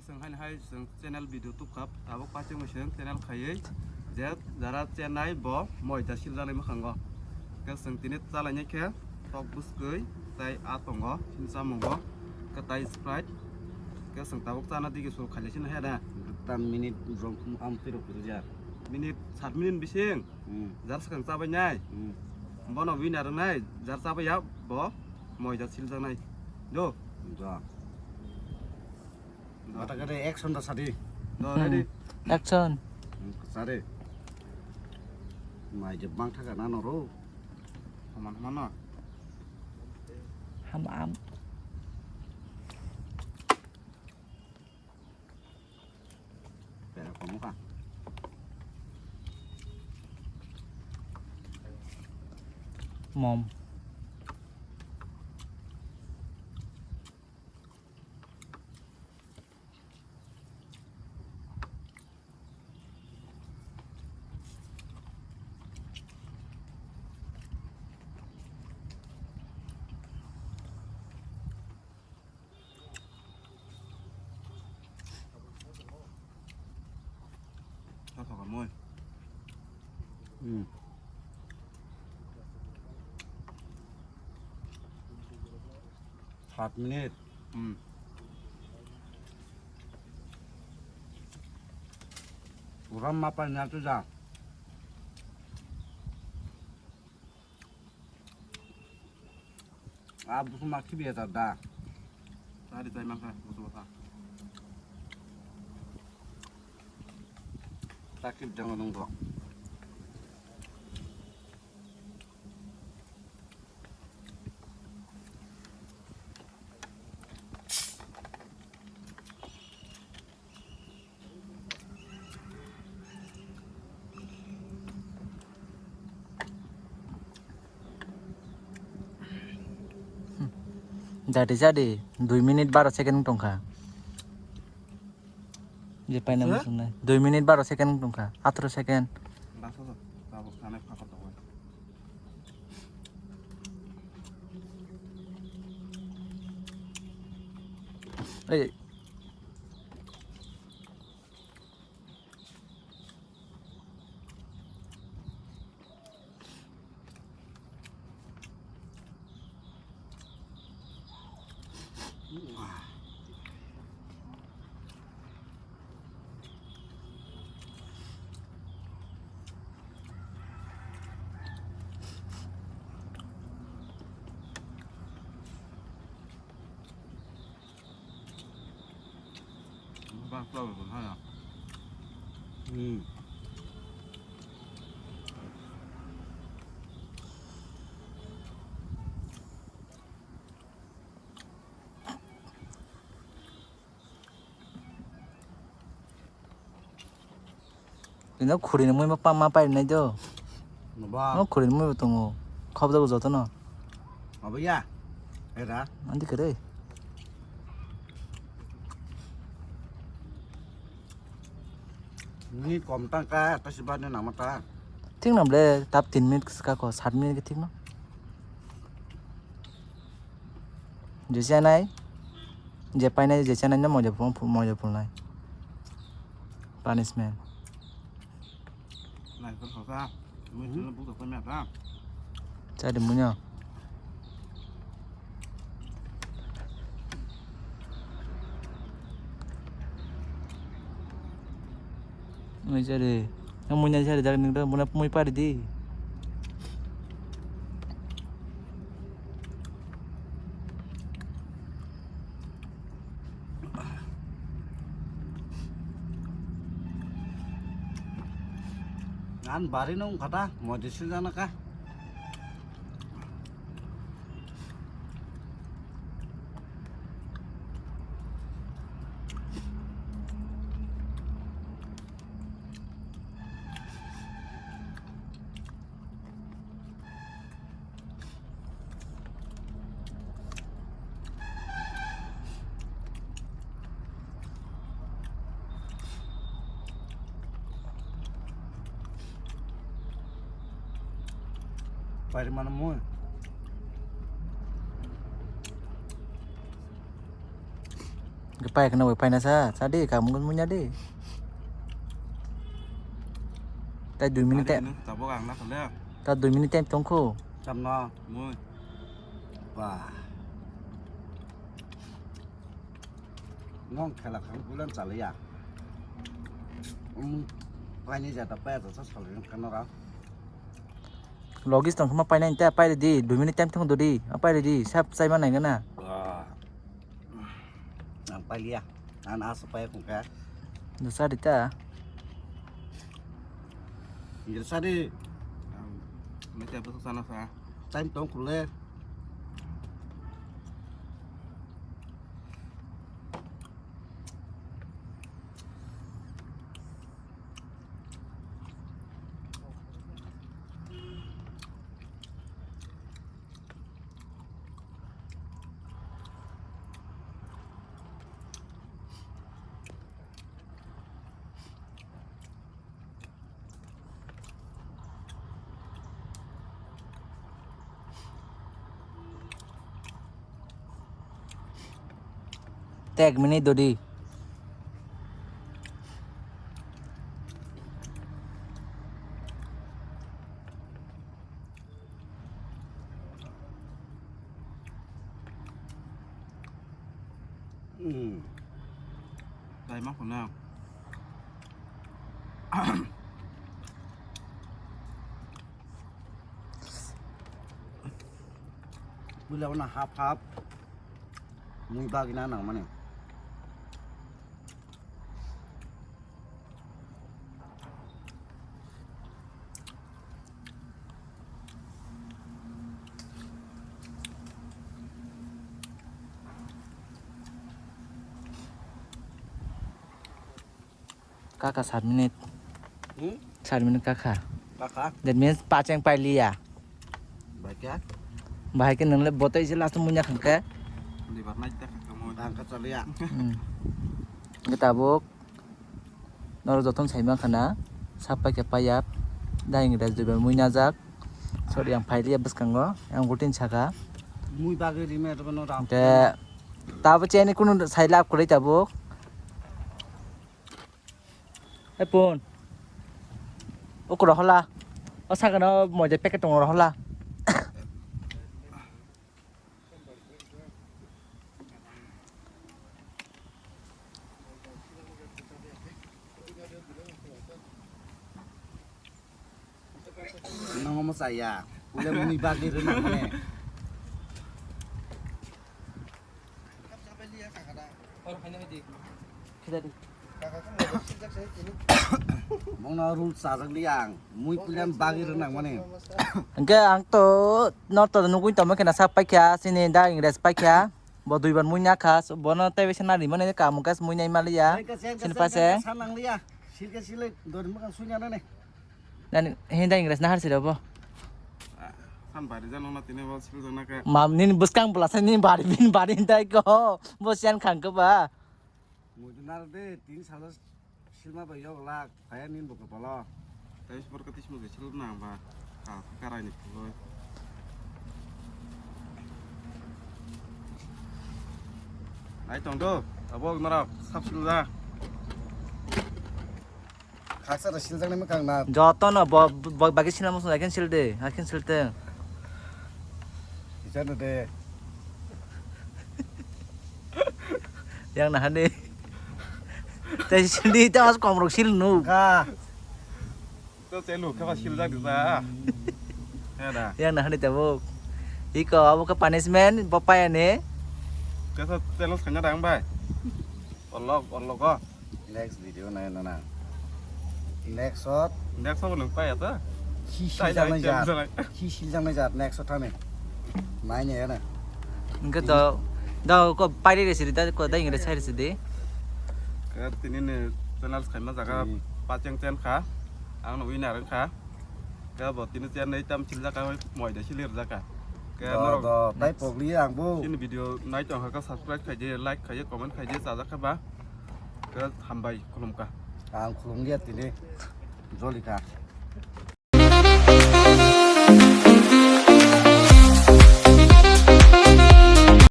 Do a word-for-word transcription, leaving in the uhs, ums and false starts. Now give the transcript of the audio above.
Chwng haino hai chwng channel video tubkha, tabuk paithak chwng channel khaiwi je jara chennai bo moida siljaknai mwkhango. Khe chwng tini chalainai khe tok bwskwi tei a tongo chini chamungo, khe tai Sprite. Khe chwng tabuk chana digi sur khailai sino he da. Tam minute rok am tiro kurja. Minute sat minute bising. Hmm. Jar swkang chabainai. Hmm. Bono winner wngnai, jar chabaiya bo moida siljaknai. Do. Do. Mata kare action da sadi. Do, ready? Hmm. Action. Hmm, sadi. Mai je bang thaga na noro. Haman haman no. Ham am. Pera komo ka. Mom. Hmm. Sat minute. Hmm. Uram mapa nyatu ja. A busu ma khibiya ta da. Tari tai mangkha busu bata. Takip jango nungbo. Jadi jadi dui minute baro second tongkha. Je paina musungnai. Dui minute baro second tongkha. Atro second. Ei. Tini khuri ni mui ma pa ma pai nai do. Maba. No khuri ni mui bo tongo. Khop da bo joto no. Maba ya. Era. Andi kere. Ni kom tang ka ta si ba ne nama ta. Thik nam le tap tin minute ka ko sat minute ke thik no. Je chanai, je painai, je chanai no moja pul, moja pulnai. Punishment. Nai, kau kau ta. Mui tu buk tak kau mata. Chadi munya. Mui chadi. Yang munya chadi dak ning dak muna mui pari di. An bari nung kata, modi sujana ka. Pari mana mui. Pai kheno bai paina sa, sa di, kamu munya di. Tai dui minute. Tabuk ang na khale. Ta dui minute time tongkho. Chamno. Mui. Ba. Nong khela khang bulan chaliya. Um, paini jata paya jata salin kanora. Logis tong khma paina inte pai di, dui minute time tong dodi, pai di, sap sai ma nai gana. Ba. Ang pailiya. Ang aso pai khungkha. Dosa dita. Dosa di. Ang mete besok sana sa. Time tong khule. Tek minute dodi. Hmm. Dai ma khuna. Puila wana hap hap. Mui bagina nang mani. Kaka sat minute. Hmm? Sat minute kaka. Kaka? That means pacheng pailiya. Bai kya? Bahai ke nang le botai se last munya khangke. Liver nai ta khangke mo. Ang ka chaliya. Hmm. Ge tabuk. Noro joton sai man khana. Sap pai khe pai yap. Daing res duibar mui najak. Sorry, ang phailiya bwskango. Ang gutin saka. Mui bagwi rime rwno rap. Ke tabo cheni kunu sai lab kwrwi tabuk. Hei pun. Uku rohola. O sakano moja packet tongo rohola. Nongo mo chaya. Ule muni bagwi rwna mane. Mongno rul chajak li ang. Mui puilan bagwi rwnang mani. Hingke ang to norto nugui tongma khe na sak paikha, chini da Ingres paikha. Bo duibar mui nakha, bono tei bisa nari mani kamu gas mui nai maliya. Sini paise. Sanang liya. Silke sile dori mukang sunya nane. Nani hinda Ingres nahar sira bo. San bari jano na tini bo sil jana ke. Mam nini bwskang bwlasa nini bari bin bari hintai ko. Bo siyan khang ke ba. Mudu nar de tin salo silma ba yok lak phaya nin bo kopalo. Tai spor ka tismo de sil na ba. Ka karai ni phoi. Nai tong do. Abo nara sap sil da. Khaksa da siljaknai mwkhang na. Jotono bo, bo, bagi silna muchung, I can sil de, I can sil te. Kisa no de. Yang na hani. Te sil di, te as komrok sil nu. Ka. To te lu, kha siljak di ta. Ya da. Yang na hani te bo. Iko abo ka punishment, bo paya ne. Kasa te lu sanya dang bai. Olok, olok ko. Next video nai nana. Next shot. Next shot nung pa ya ta? Khi siljak nai jat. Khi siljak nai jat next shot thani. Nai ne na. Engke to da ko pairi re siri da ko da ingre sai re sidi. Ke tini ne channel khaima jaga pacheng chen kha. Ang no winner kha. Ke bo tini chen nei tam siljak ka moi de silir jaka. Ke norok tai pokli ang bo. Ini video nai tong kha subscribe khai je, like khai je, comment khai je, chajak kha ba. Ke hambai khulumkha. Ang khulumliya tini. Jolika.